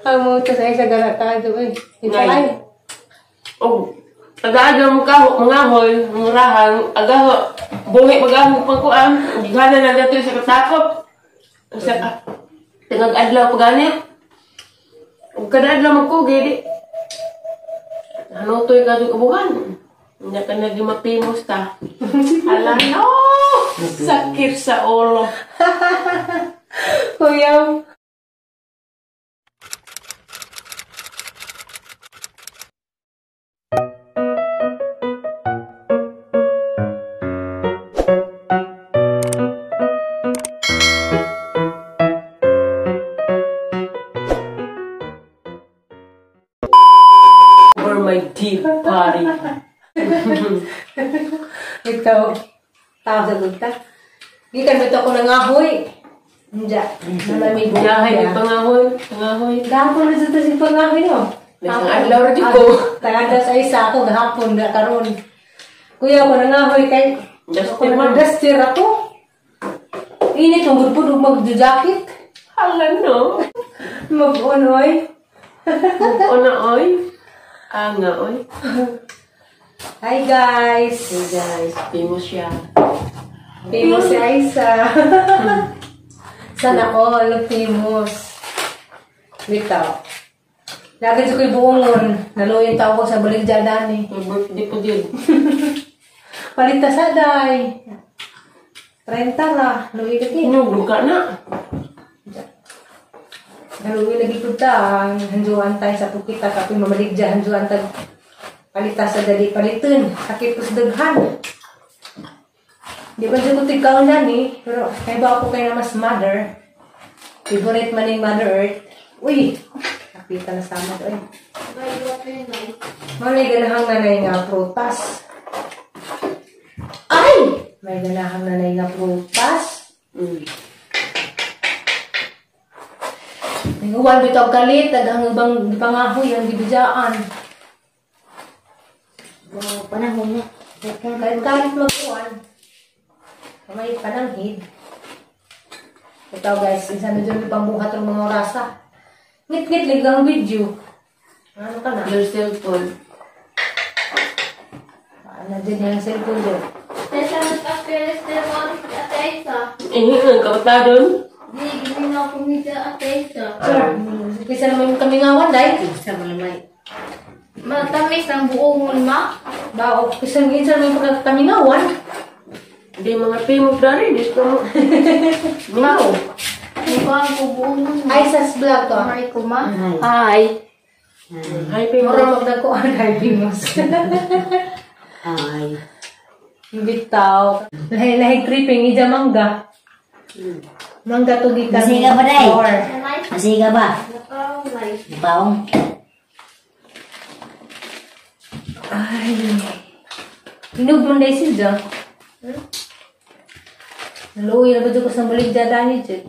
Amo ta sa isa garakado eh. Itay. Oh, aga-aga mo ka mga hoy, murahan, aga buhi magahong pagkuan, gigana na dito sa katakop. Sa tingag adlaw pa gani. Ug kada adlaw magkugi di. Hanutoy ka dug ubuhan. Hindi ka naging mapimos ta. Ala no! Sakit sa ulo. Kuya. Over my deep body. Ikaw, tao sa gulta. Gikan bitaw ko nangahoy. Nja, nalamig. Jahay ni pangahoy, pangahoy. Gahapon na sa si pangahoy no. Daghang adlaw ra jud ko. Tagada sa isa ako gahapon na karon. Kuya ko nangahoy kay Duster man. Duster ako. Init ang gud pud ug mag-jacket. Hala no. Mag-unoy. Mag-una oy. Anga oy. Hi guys. Hey guys, famous siya. Famous si Aiza. Sana all famous. Bitaw. Lagi sa ko'y buongon. Naluyan tao ko sa baligya dani. May birthday po din. Palita sa day. 30 ra. Luwi ka din. Inog ka na. Naluwi lagi po ta. Hanjuan tayo sa pukita. Kapag mamaligya, hanjuan tayo. Palita sa dali palitin. Sakit ko sa daghan. Di ba dyan ko tigkaw na ni? Pero kaya ba ako kayo na mas mother? Favorite man yung Mother Earth. Uy! Nakita na sama ko eh. May ganahang nanay nga prutas. Ay! May ganahang nanay nga prutas. Nag-uwan bitaw galit. Daghang ibang pangahoy ang gibidyaan. Panahon na. Kahit kahit mag-uwan. May pananghid. Ito guys, isa na dyan yung pambuhat ng mga orasa. Ngit-ngit lang ang video. Ano ka na? Your cellphone. Ano dyan yung cellphone dyan? Tesa nag-appearance na ako si Ate Aiza. Eh, ang kabata doon. Di, giminaw ko ni Ate Aiza. Kisa naman yung kamingawan, day. Sa malamay. Matamis ang buong ma. Bao, kisa minsan naman yung pagkakamingawan. Di mga famous dari, di ko mo. Mingaw. Mukha ko buong ma. Aiza's vlog to. Mari ko ma. Hi. Hi, famous. Mura magdagkuan, hi, famous. Hi. Bitaw. Lahi-lahi tripping, ija mangga. Mangga to gikan. Masiga ba, day? Masiga ba? Napaong. Ay. Inog man day siya. Naluoy na ba dyan ko sa baligya dani dyan?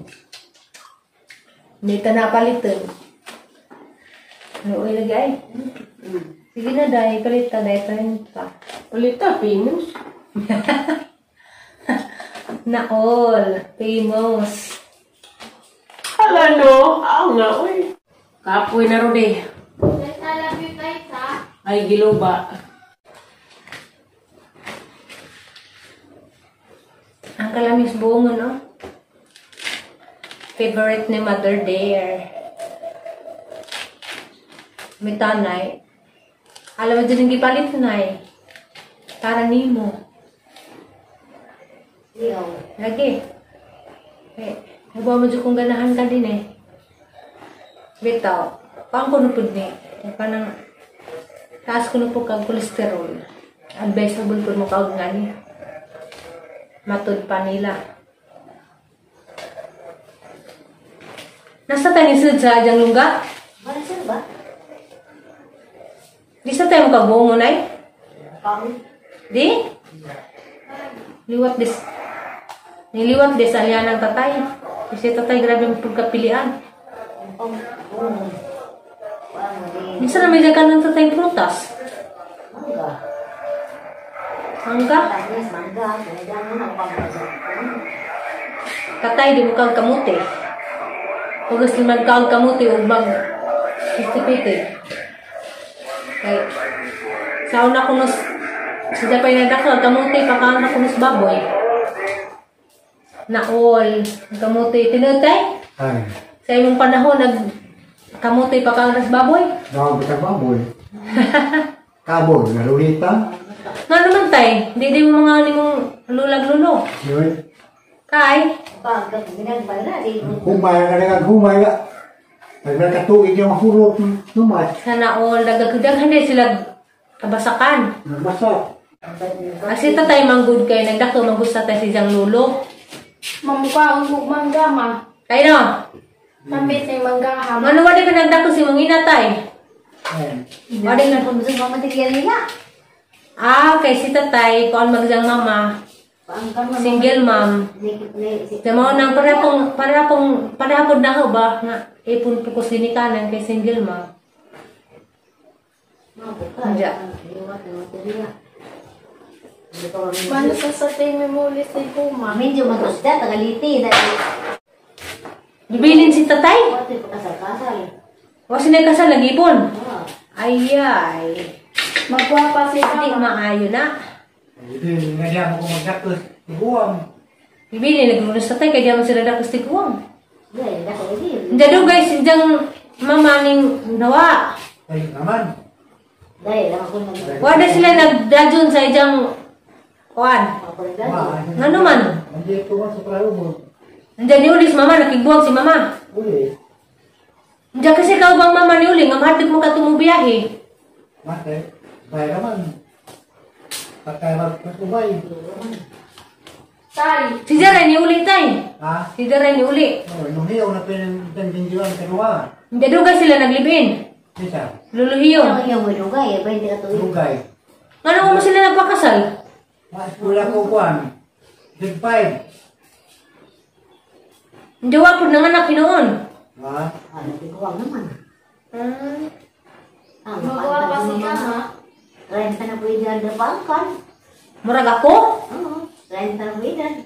Hindi ka napalitan. Naluoy lagi ay. Sige na day, palita day, tayo pa. Palita, famous. Na all, famous. Hala no, ako nga, oy. Kapoy na ro de. Ay, giluba. Ang kalamis buong, no? Favorite ni Mother Dare. May tanay. Alam mo dyan ang gipalit, nay. Para nimo. Lagi. Eh, nabuha mo dyan kung ganahan ka din eh. Bitaw. Pang kuno po ni. Panang taas kuno po kag kolesterol. Advisable po mo kaog nga ni. Matod pa nila. Nasa tayo ni Sid sa Ajang Lungga? Sir ba? Di sa tayo makabuong mo, nay? Di? Liwat des. Niliwat des alyan ang tatay. Kasi tatay grabe ang pagkapilian. Minsan na may ka ng tatay prutas. Mangga. Mangga? Mangga. Tatay, di mo kang kamote. Pagos liman kaon kamuti ug mag piti. Kay sa una kuno sa Japan na dako kamuti pakaon na kuno sa baboy. Naol kamuti tinutay. Ay. Sa imong panahon nag kamuti pakaon sa baboy. Dawag sa baboy. Kaboy, narulita. Nga naman tay, di mo mga nimong lulag-lulo. Yun. Kay? Humay ka na humay ka. Pag nakatuig yung mahurot, numat. Sana all, nagagdaghan din sila kabasakan. Nagbasak. Kasi tatay manggod kayo, nagdako manggusta tayo si Jang Lulo. Mamukha ang mangga ma. Kay no? Tamis ay mangga ha. Ano wala ka nagdako si mong ina tay? Wala na kung gusto mo material nila. Ah, kay si tatay, kuan magjang mama. Single mom. Sa nang para pong na ba nga ipon po ko sinikanan kay single mom. Diya. Mano sa sa memoli sa kuma. Medyo magusta tagaliti. Gibilin si tatay. Wa sinay kasal nagipon. Ay ay. Magwapa si mama. Maayo na. Hindi nga diya mo kumagdakos tiguang. Gibilin naglunos tatay kay diya man sila dakos tiguang. Diya do guys, diyang mama ning nawa. Ay naman. Wala sila nagdajon sa ijang kuan. Ngano man? Nandito man sa pralubog. Nandiyan ni Uli si mama, nakigbuwag si mama. Uli. Diyan kasi ikaw bang mama ni Uli, nga mahadlok mo ka tumubiyahe. Mate, bay naman. Pagkay magpatubay. Tay. Si Jaray ni Uli, tay. Ha? Si Jaray ni Uli. Oh, luhiyaw na pinagdinggiwan sa luwa. Hindi dugay sila naglibin. Isa. Luluhiyo. Lugay, Lugay. Ngano mo sila nagpakasal? Mas wala ko kuan. Big 5. Hindi wa pud nanganak hinuon. Ha? Nagkuwang naman. Magwapa si mama. 30 na po edad na pangkan. Murag ako? Oo, 30 na po edad.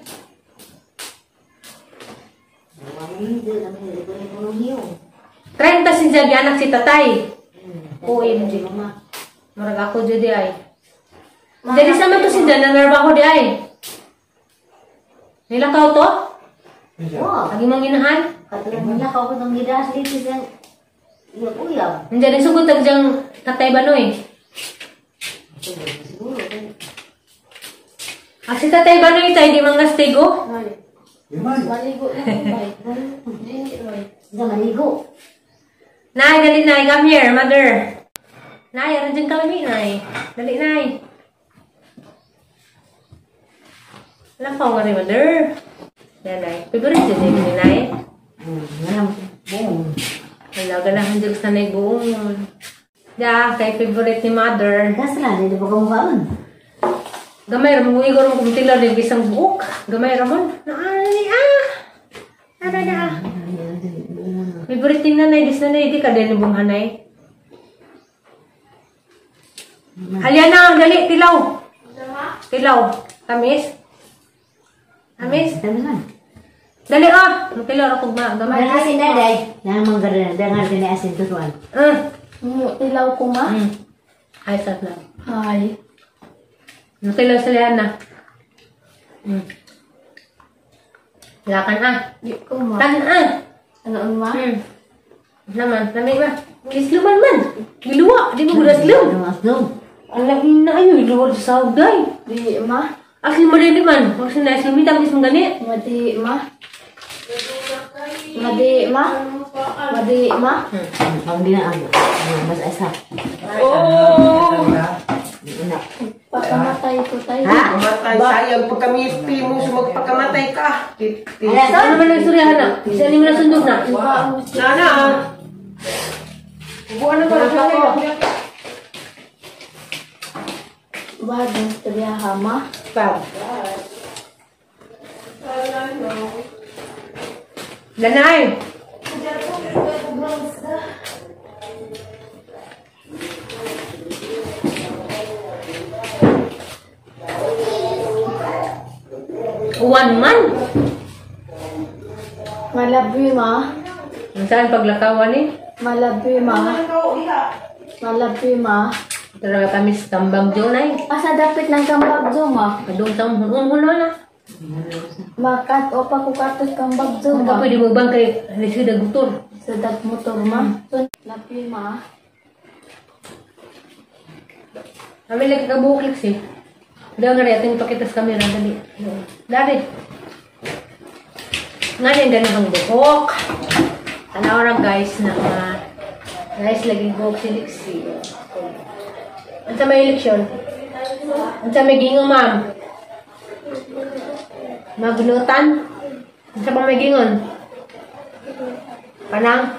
30 si Jagi anak si tatay. OMG. Murag ako jud ay. Dili sa man to si Jan nanarbaho di ay. Nilakaw to? Wow. Agi mong inahan? Katulad nilakaw ko nung gidas dito sa uyab-uyab. Nandiyan din sugod tag diyang tatay Banoy. Siguro. Ah, si tatay Banoy tayo, di mga stigo? Maligo na ko. Hindi maligo. Nay, dali nay, come here, mother. Nay, aran dyan kami, nay. Dali, nay. Lakaw nga rin, mother. Yan, nay. Favorite dyan din, nay. Buong. Wala, ganahan dyan sa nay buong. Ya, kay favorite ni mother. Kasra, dito pa kamukhaon. Gamay ramon, kung igor mo kumutilaw din bisang buok. Gamay ramon. Naani, ah! Ara na, ah. Favorite ni nanay, dis nanay, di ka din buong hanay. Halya na, dali, tilaw. Tilaw. Tamis? Tamis? Tamis man. Dali, ah! Magtilaw ako gamay. Dangan asin, daday. Dangan dangan din asin tutuan. Tilaw ko ma? Ay, sat lang. Ay. Magtilaw sa lihan na. Lakan, ah. Di ko ma. Tan, ah. Ano ma? Naman, lamig ba? Gisluman man. Giluwa. Di mo gudas lum. Ang laki na ayo, giluwa sa sahog, day. Di ma. Asli mo rin man. Huwag siya na asli tamis mong gani. Madi ma. Madi ma. Madi ma. Ang di na ang mas asa. Oh! Pagkamatay ko tayo. Ha? Kamatay, sayang. Pagkamipi mo, sumagpagkamatay ka. Ano naman ang istoryahan na? Isa ni mo na sundog na. Nana! Ubuan na ba? Bagong istoryahan ma. Pag. Lanay! Uwan man. Malabi ma. Saan paglakawan eh? Malabi ma. Malabi ma. Talaga kami sa Tambang Jonay. Asa dapit ng Kambag ma? Kadong tang hunhun na. Makat o pa kukatos Kambag Ang ma. pwede mo bang kay lisod ang motor. Sa dag motor ma. Labi ma. Kami lagi kabuhok eh. Daw nga rin, ating pakita sa camera. Dali. Dali. Nga rin ganun ang buhok. Tanaw ra guys na nice lagi buhok si Lexie. Unsa may eleksyon? Unsa may gingon ma'am? Magnutan? Unsa pa may gingon? Panang?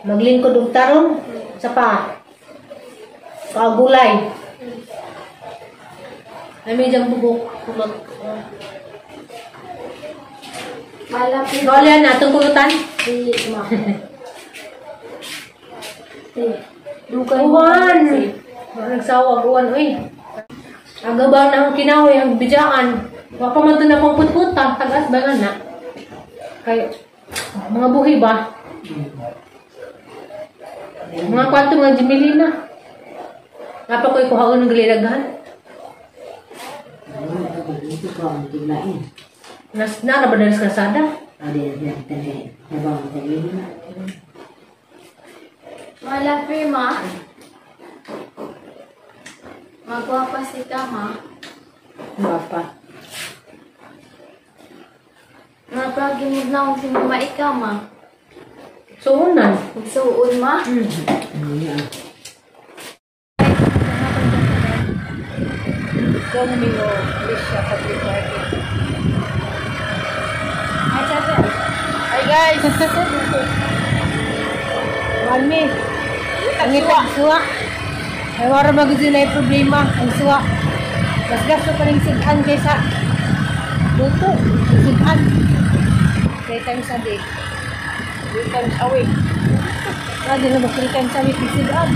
Maglingkod og tarong? Unsa pa? Kagulay. Ay may diyang bubok. Kulot. Malabi. Bawal yan na, itong kulutan. Di ma. Di. Dugay. Uwan! Nagsawa, uwan, uy. Aga ba na ang kinawi, ang bidyakan. Wapa man ito na pang putputa, tagas ba nga na? Kay, mga buhi ba? Mga kwarto, mga jimilina. Napa ko'y kuhaon ng galilagahan. Nas na ba na sa kalsada? Malabi ma. Magwapa si ka ma. Gwapa. Mapagimod na akong si mama ikaw ma. Suunan. Suun ma. Domino Alicia Public Market. Hi, Chacha. Hi guys! Mami. Ang itag suwa. Ay, wala magiging na yung problema. Ang suwa. Mas gasto pa rin sigan kaysa luto. Sigan. 3 times a day. 3 times a week. Ah, di na ba 3 times a week sigan?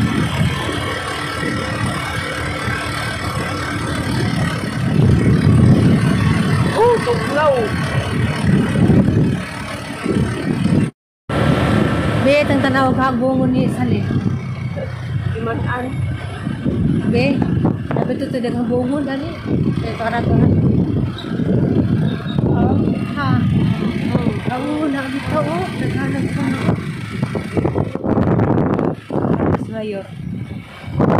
Oh, tuglaw. Be, itong tanaw ka, bungo ni Sali. Iman-an. Be, sabi ito ito daghang bungo, dali. Kaya para ko na. Ha? Oo, nakita oh. Naghanap ko na. Mayor.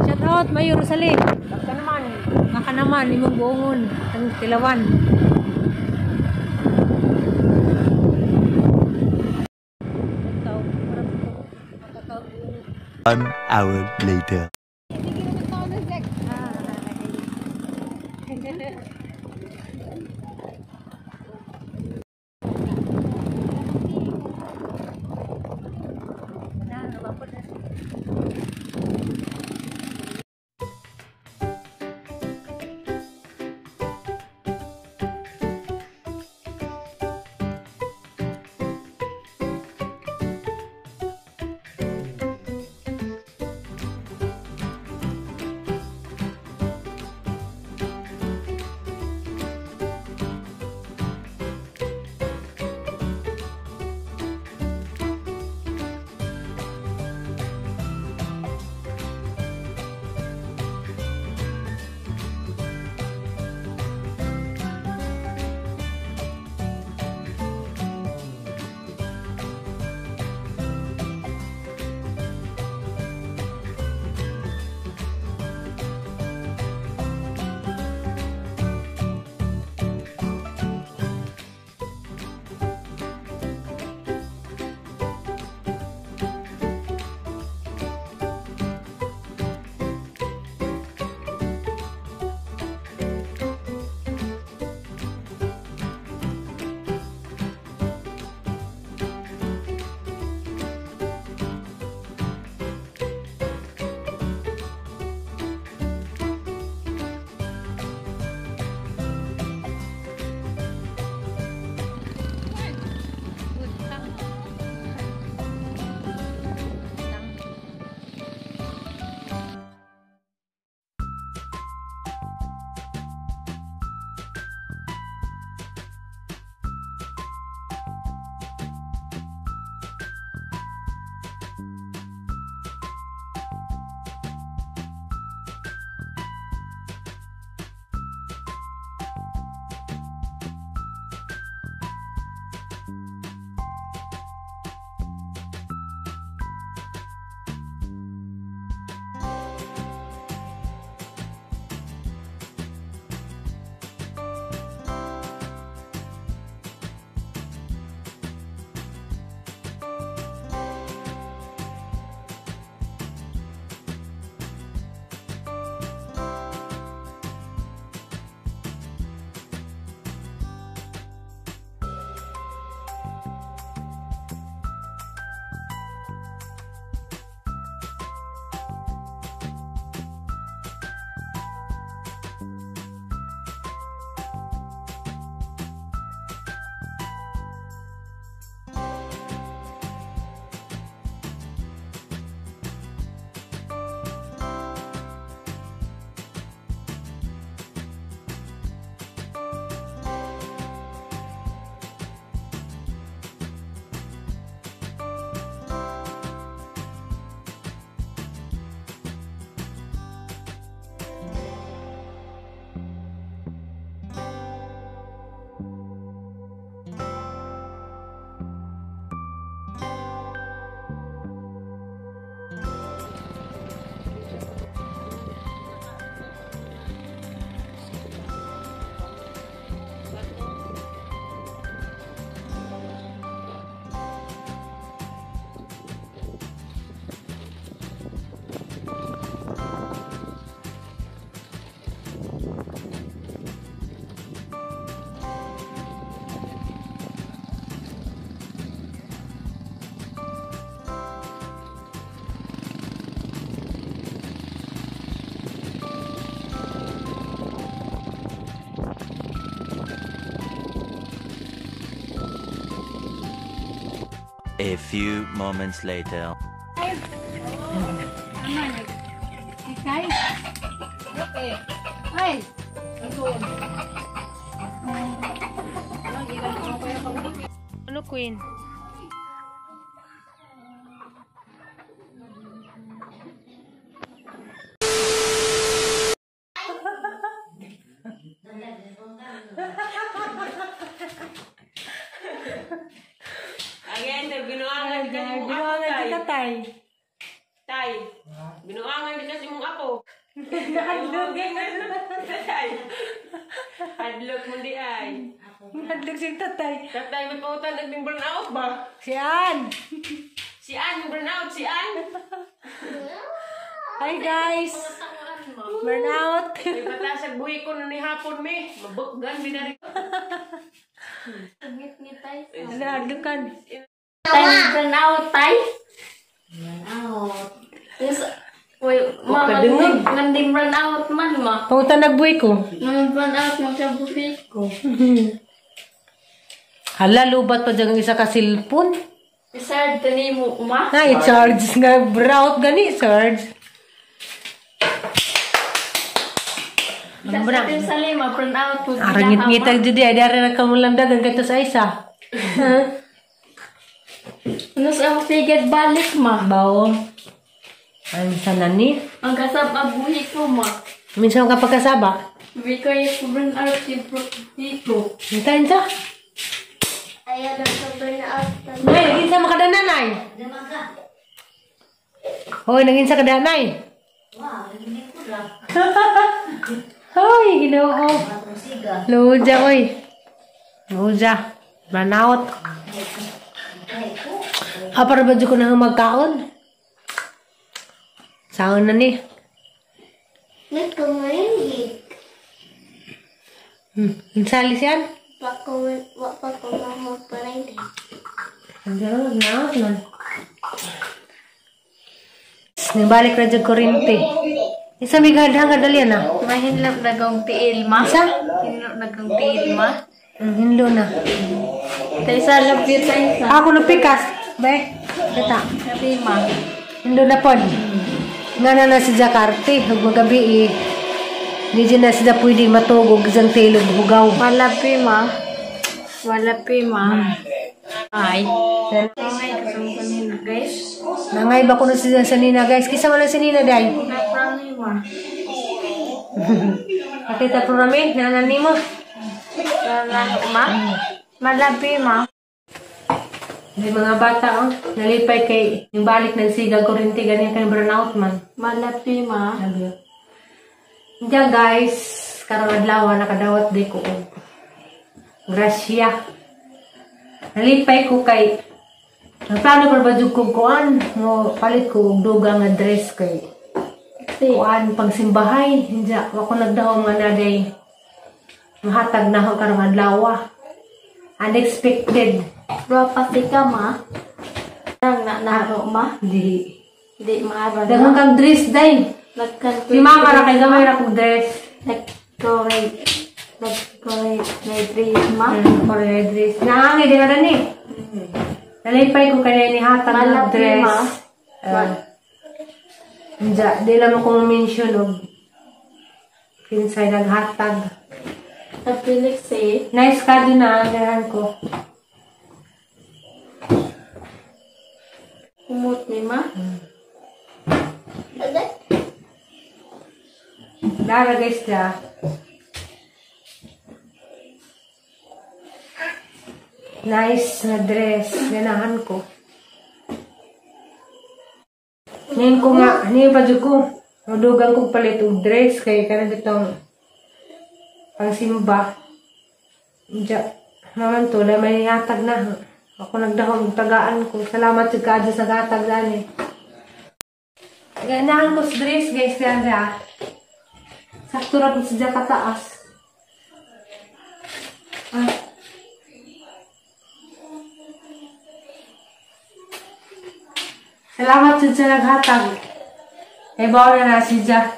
Shout out, Mayor Rosali. Baka naman. Baka naman, imong buongon. Ang tilawan. One hour later. A few moments later. Ay! Ano, Queen? Again, binuangan di kasi mong apo, Binuangan tay. di tay. Tay, binuangan di kasi mong apo. Nahadlok. Tatay. Hadlok mo di ay. Nahadlok si tatay. Tatay, may pangutan nagbing burnout ba? Si Ann! Si Ann, burnout, si Ann. Hi guys! Burnout! May batasag buhi ko na ni hapon, me. Mabukgan, binari. Ngit-ngit tay. Nahadlokan. Tay, burn out tay. Out. Yes. Uy, ma, ngandim run out man ma. Pangutan nagbuhi ko. Nang run out man sa buhi ko. Hala, lubat pa dyan ang isa ka silpon. Isard tani mo ma. Na, i-charge nga. Burnout gani, charge. Sa sa lima run out po. Arangit-ngitag jud ay dari na kamulamdagan kato sa isa. Ha? Ano sa siged balik ma. Bao. Ang sana ni? Ang kasab buhi ko ma. Minsan ka pagkasaba. Bikoy run out si buhi ko. Hinta, hinta. Ayaw lang sa burn out. Nay, naging sa makadananay. Naman ka. Hoy, naging sa kadanay. Wow, hindi ko ra. Hoy, Ginoo. Atong siga. Luja, oy. Luja. Burnout. Ay ko. Ah, para ba ko na magkaon? Saon na ni. Nagkumaingit. Insali siyan? Wa pa ko mamagparain. Ano, na, na. Nibalik ra jud kurente. Isa may gadang kadali na. Mahinlap na kong tiil ma. Isa? Hinlap na kong tiil ma. Hinlo na. Taysa love you taysa. Ako na pikas. Be, kita. Happy ma. Hinlo na pod. Nga na na si Jakarta, ug magabi eh. Di dyan na sila pwede matugog isang tilog hugaw. Malapi ma. Malapi ma. Ay. Ay, kasama ko nina guys. Nangay ba kuno siya sa nina guys? Kisa wala sa nina day. Naprami ma. Pakita po rami, nanan nimo. Ma. Malapi ma. May mga bata oh, nalipay kay yung balik ng siga kurente ganyan kay burnout man. Malapi ma. Sabi. Diyan guys, karong adlaw nakadawat di ko og grasya. Nalipay ko kay nagplano pa ba jud ko kuan mo palit ko og dugang nga dress kay kuan pangsimbahay. Hindi wa ko nagdahom nga naday mahatag na ako karong adlaw. Unexpected. Bro, pati ka ma. Parang na naro ma. Di. Di maara Daghan na. kang dress day. Nagkanto. Si mama ra kay gamay ra kog dress. Nagkoray. Nagkoray. May dress ma. Correct dress. Naangi din na ni. Nalipay ko kaya ni hatag ng Malaki, dress. ma. Diya, di lang ako mention og kinsay naghatag. Napilik si. Nice ka din na ang ko. Kumot ni ma. Dara guys da. Nice na dress. Ganahan ko. Ngayon ko nga, ngayon pa dyan ko. Madugang kong palit og dress kay kanang ditong pangsimba. Diya, naman to, na may hatag na. Ako nagdahong tagaan ko. Salamat jud kaadyo sa gatag gani. Ganahan ko sa dress guys yan siya. Sakto ra po siya kataas. Ah. Salamat jud sa naghatag. Eh, bawa na na si Ja.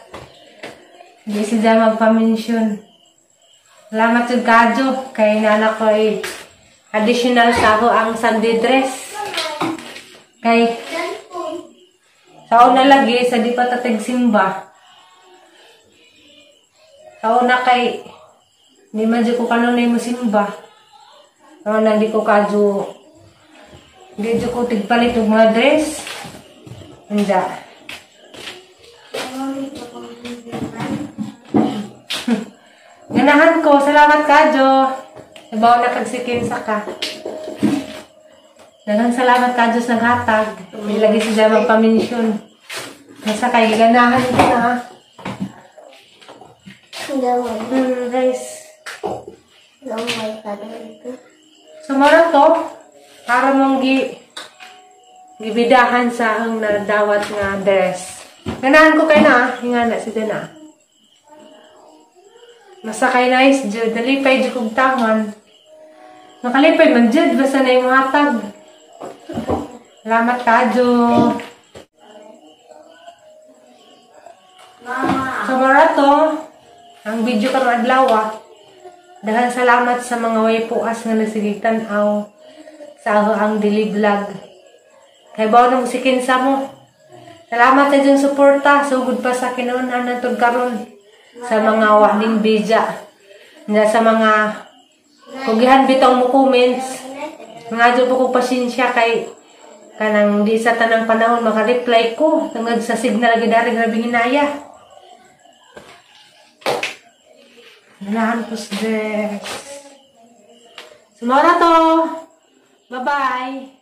Hindi si Ja magpa-mention. Salamat jud kaadyo. Kay nana ko ay additional sa ako ang Sunday dress. Kay sa una lagi sa di pa ta simba. Sa una kay di man jud ko kanunay mo simba. Sa una di ko kadyo di jud ko tigpalit og mga dress. Unda. Ganahan ko. Salamat kadyo. Sabaw na kag sikin sa ka. Daghang salamat kadyo sa naghatag. May lagi siya magpaminsyon. Nasa kay ganahan ko na. Guys. So, mara to, para mong gibidahan sa ang nadawat nga dress. Ganahan ko kay na, hinga na si Dana. Nasa kay nice jud, nalipay jud kog taman. Nakalipay man jud basta na imong hatag. Salamat kadyo. So mara to, ang video karong adlaw. Daghang salamat sa mga way puas nga nagsigig tan-aw sa ako ang daily vlog. Kay bawo na mo si kinsa mo. Salamat sa inyong suporta. Sugod pa sa kinunan naton karon sa mga waning bija. Nga sa mga kugihan bitaw mo comments. Mga po ko pasensya kay kanang di sa tanang panahon maka-reply ko tungod sa signal lagi dari grabe hinaya. Ganahan ko sa dress. So, mao na to. Bye-bye.